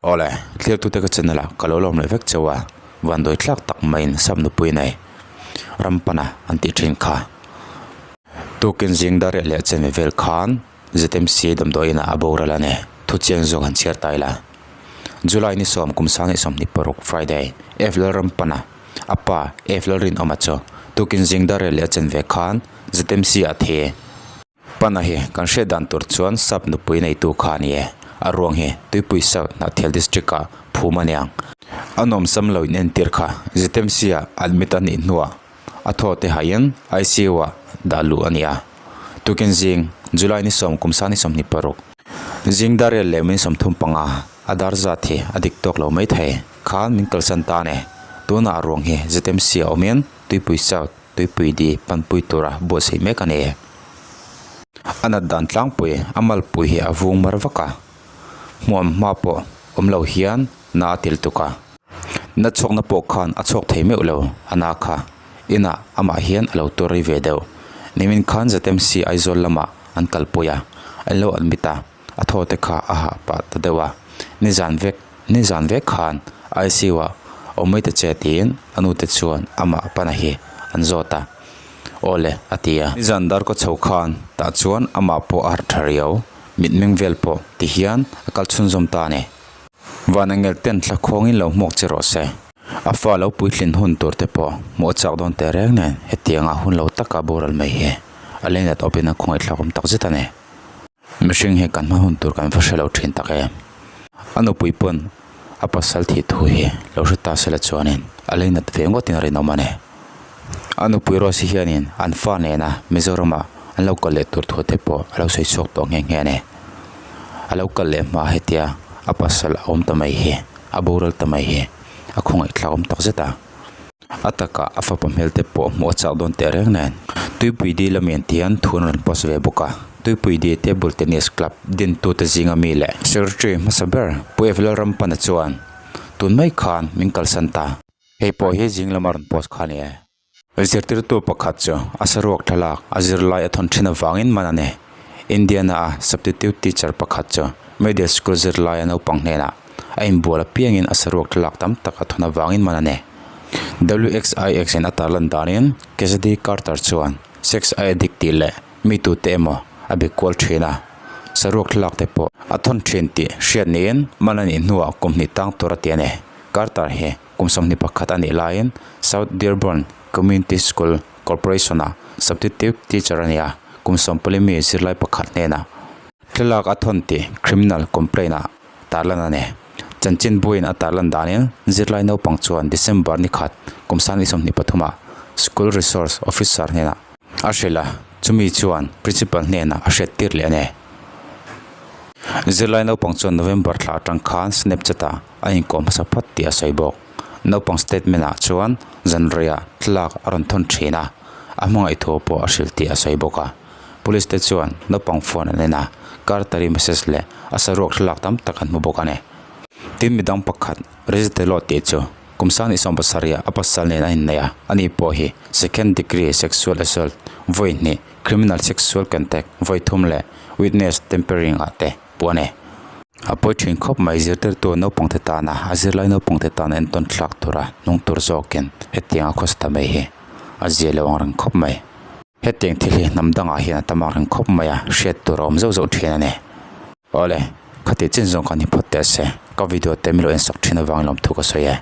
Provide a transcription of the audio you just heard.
Awle, thliartute ka channel a ka lo lawm leh vek cheu a, vanduai thlak tak maiin sap nupui nei ram pana an tih thin kha. Tukin zing dar leh chenve vel khan ZMC damdawi inah a boral a ni, thu chiang zawk han chhiar ta ila. July ni sawm kum sang leh 26 Friday, F Lalrampana, a pa F Lalrinawma chu tukin zing dar leh chenve khan ZMC ah thi. Pana hi kan hriat dan tur chuan sap nupui neitu kha a ni e. A ruang hi Tuipui South Hnahthial District ah phum a niang. A nawmsam lo in entir kha ZMC ah admit a nih hnuah a thaw te haiin ICU ah dah luh a ni a. Tukin zing July ni sawm kum sang ni 26 zing dar riat leh min 35 a dar zat hi a dik tawk lo maithei khan min kalsan ta a ni. Tunah a ruang hi ZMC ah awmin Tuipui South Tuipui di panpui tura buatsaih mek a ni. A nat dan tlangpui a malpui hi a vung mar vak a, hmuam hma pawh awm lo hian na a til tuk a. Na chhuakna pawh khan a chhuak thei meuh lo a na kha. Inah amah hian a lo tur rei ve deuh. Nimin khan ZMC Aizawl lamah an kalpui a, an lo admit a, a thaw te kha a hah pah ta deuh a. Nizan vek Nizan vek khan ICU ah awm mai ta che tiin a nu te chuan amah pana hi an zawt a, Aw le a ti a. Nizan dar kaw chho khan tah chuan amah pawh a harh tha riau, mitmeng vel pawh ti hian a kal chhunzawm ta a ni. Van engel ten thla khawngin lo hmuak che rawh se. A fa lo puitlin hun tur te pawh hmuh a chak dawn teh reng nen hetianga hun lo taka boral mai hi a leinat awpin a khawngaih thlak awm tak zet a ni. Mihring hi kan hma hun tur kan va hre lo thin tak em. A nupui pawn a pasal thih thu hi lo hre ta sela chuanin a leinat ve ngawtin a rinawm a ni. A nupui Rose hianin an fa nena Mizorama an lo kal leh tur thu te pawh a lo sawi chhuak tawh nghe nghe a ni. A lo kal leh hma hetia a pasal a awm ta mai hi, a boral ta mai hi a khawngaih thlak awm tak zet a. A takah a fapa hmel te pawh hmuh a chak dawn teh reng nen. Tuipui dil ami an tih hian thu an rawn post ve bawk a. Tuipui dil Table Tennis Club dintute zinga mi leh Secretary hmasa ber Pu F Lalrampana chuan tun mai khan min kalsan ta. Hei pawh hi zing lama rawn post kha a ni e. Zirtirtu pakhat chu a saruak thlalak a zirlai a thawn thin avangin man a ni. Indiana a substitute teacher pakhat chu middle school zirlai a naupang hnenah a inbual apiangin a saruak thlalak tam tak a thawn avangin man a ni. WXIX in a tarlan danin Cassidy Carter chuan sex a addict tih leh mi tute emaw a be kual thin a, saruak thlalak te pawh a thawn thin tih hriat niin man a nih hnuah kum hnih tang tur a ti a ni. Carter hi kum 21 a nih laiin South Dearborn Community School Corporation-a substitute teacher a ni a, kum 14 mi zirlai pakhat hnenah thlalak a thawn tih criminal complaint-ah tarlan a ni. Chanchin buin a tarlan danin zirlai naupang chuan December ni khat kum 2023 ah School Resource Officer hnenah a hrilh a, chumi chuan Principal hnenah a hriat tir leh a ni. Zirlai naupang chuan November thla atang khan Snapchat ah a inkawm hmasa phawt tih a sawi bawk. Naupang statement ah chuan zanriah thlalak a rawn thawn thin a, a hmangaih thu pawh a hrilh tih a sawi bawk a. Police te chuan naupang phone an en a, Carter-i message leh a saruak thlalak tam tak an hmu bawk a ni. Tin midang pakhat Rizitelo tih chu kum 27 ah a pasal nen a inneih a, ani pawh hi second degree sexual assault vawi hnih, criminal sexual contact vawi thum leh witness tampering ah te puh a ni. A pawi thin khawp mai zirtirtu naupangte tana a zirlai naupangte tana entawn thlak tura hnung tur zawkin hetianga khawsa ta mai hi a zia lo ang reng khawp mai. Hetiang thil hi hnam dangah hian a tam ang reng khawp mai a, hriat tur a awm zauh zauh thin a ni. Awle, khati chin zawng khan hi phawt teh se, ka video te min lo ensak thin avangin lawmthu ka sawi e.